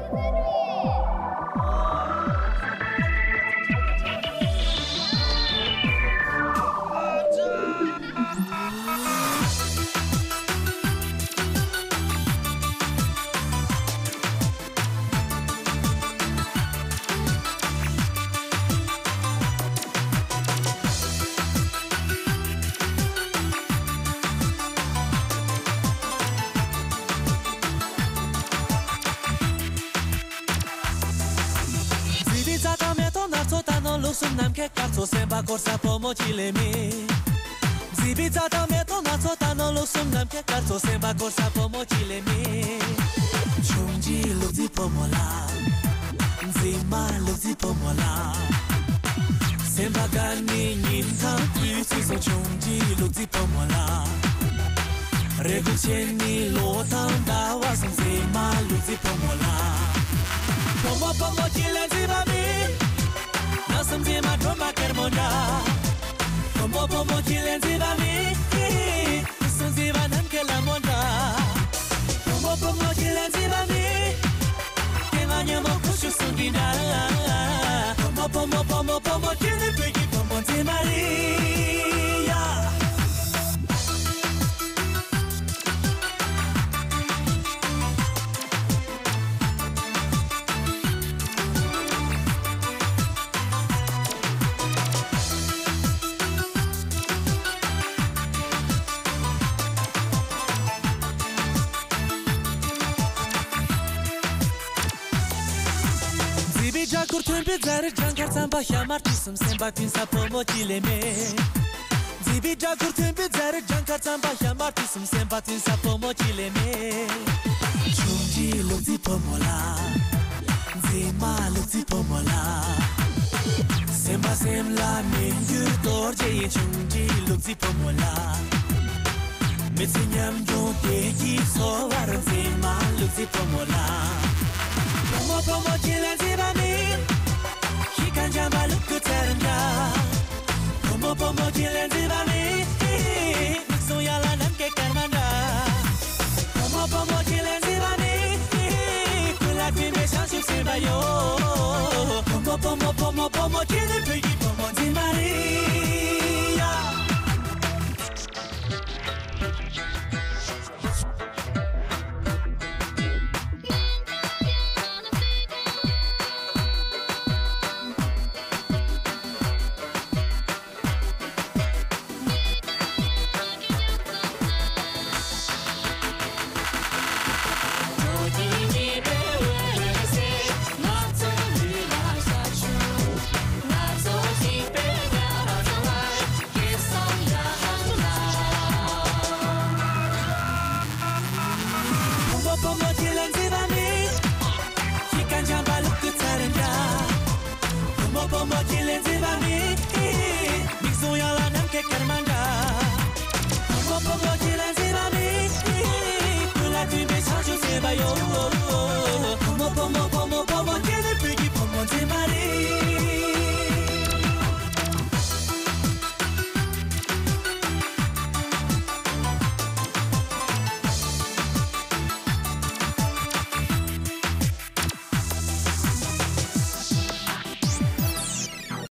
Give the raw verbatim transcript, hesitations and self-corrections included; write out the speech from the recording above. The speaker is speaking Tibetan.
མཛེས་པའི་རྩྭ་ཐང་མེ་ཏོག་སྣ་ཚོགས་ལྟ་ནོར་ལུགས་གསུམ་ནམ་མཁའི་སྐར་ཚོགས་སེམས་པ་སྐོར་ས་བུ་མོ་གཅིག་ལས་མེད། མཛེས་པའི་རྩྭ་ཐང་མེ་ཏོག་སྣ་ཚོགས་ལྟ་ནོར་ལུགས་གསུམ་ནམ་མཁའི་སྐར་ཚོགས་སེམས་པ་སྐོར་ས་བུ་མོ་གཅིག་ལས་མེད། ཆུང་འདྲིས་ལུག་རྫི་བུ་མོ་ལགས། མཛེས་མ་ལུག་རྫི་བུ་མོ་ལགས། སེམས་པ་དགའ་ནས་ཉིན་གང་དུས་ཚོད་སོང་། ཆུང་འདྲིས་ལུག་རྫི་བུ་མོ་ལགས། རེ་སྒུག་བྱས་ནས་ལོ་དང་ཟླ་བ་སོང་། མཛེས་མ་ལུག་རྫི་བུ་མོ་ལགས། བུ་མོ་བུ་མོ་ཁྱེད་ལས་མཛེས་པ་མེད། ནགས་གསུམ་མཛེས་མ་སྒྲོལ་མ་སྒེར་མོ་འདྲ། བུ་མོ་བུ་མོ་ཁྱེད་ལས་མཛེས་པ་མེད། དུག་གསུམ་མཛེས་པ་ནམ་མཁའི་ལྷ་མོ་འདྲ། བུ་མོ་བུ་མོ་ཁྱེད་ལས་མཛེས་པ་མེད། སྐྱེ་བ་སྙིང་པོ་ཁུ་བྱུག་གསུང་གི་འདྲ། བུ་མོ་བུ་མོ་བུ་མོ་བུ་མོ་ཁྱེད་ནི་བོད་ཀྱི་བུ་མོ་མཛེས་མ་རེད་ཡ། མཛེས་པའི་སྦྲ་གུར་མཐོན་པོའི་རྫ་རི་ལྗང་མཁར་རྩམ་པ་ཤ་མར་དུས་གསུམ་སེམས་པ་མཐུན་ས་བུ་མོ་གཅིག་ལས་མེད། མཛེས་པའི་སྦྲ་གུར་མཐོན་པོའི་རྫ་རི་ལྗང་མཁར་རྩམ་པ་ཤ་མར་དུས་གསུམ་སེམས་པ་མཐུན་ས་བུ་མོ་གཅིག་ལས་མེད། ཆུང་འདྲིས་ལུག་རྫི་བུ་མོ་ལགས། མཛེས་མ་ལུག་རྫི་བུ་མོ་ལགས། སེམས་པ་སེམས་ལ་མི་འགྱུར་རྡོ་རྗེ་ཡི། ཆུང་འདྲིས་ལུག་རྫི་བུ་མོ་ལགས། མི་ཚེ་ཉམས་མྱོང་བདེ་སྐྱིད་འཚོ་བར། མཛེས་མ་ལུག་རྫི་བུ་མོ་ལགས། བུ་མོ་བུ་མོ་ཁྱེད་ལས་མཛེས་པ་མེད། གཤིས་ཀ་འཇམ་པ་ལུག་གི་ཚལ་འདྲ། བུ་མོ་བུ་མོ་ཁྱེད་ལས་མཛེས་པ་མེད། མིག་ཟུང་ཡར་ལ་ནམ་མཁའི་སྐར་མ་འདྲ། བུ་མོ་བུ་མོ་ཁྱེད་ལས་མཛེས་པ་མེད། ཀུན་ལ་མཐུན་པའི་བྱང་ཆུབ་སེམས་དཔའ་ཡོད། བུ་མོ་བུ་མོ་བུ་མོ་བུ་མོ་ཁྱེད་ནི་བོད་ཀྱི་བུ་མོ་མཛེས་མ་རེད་ཡ།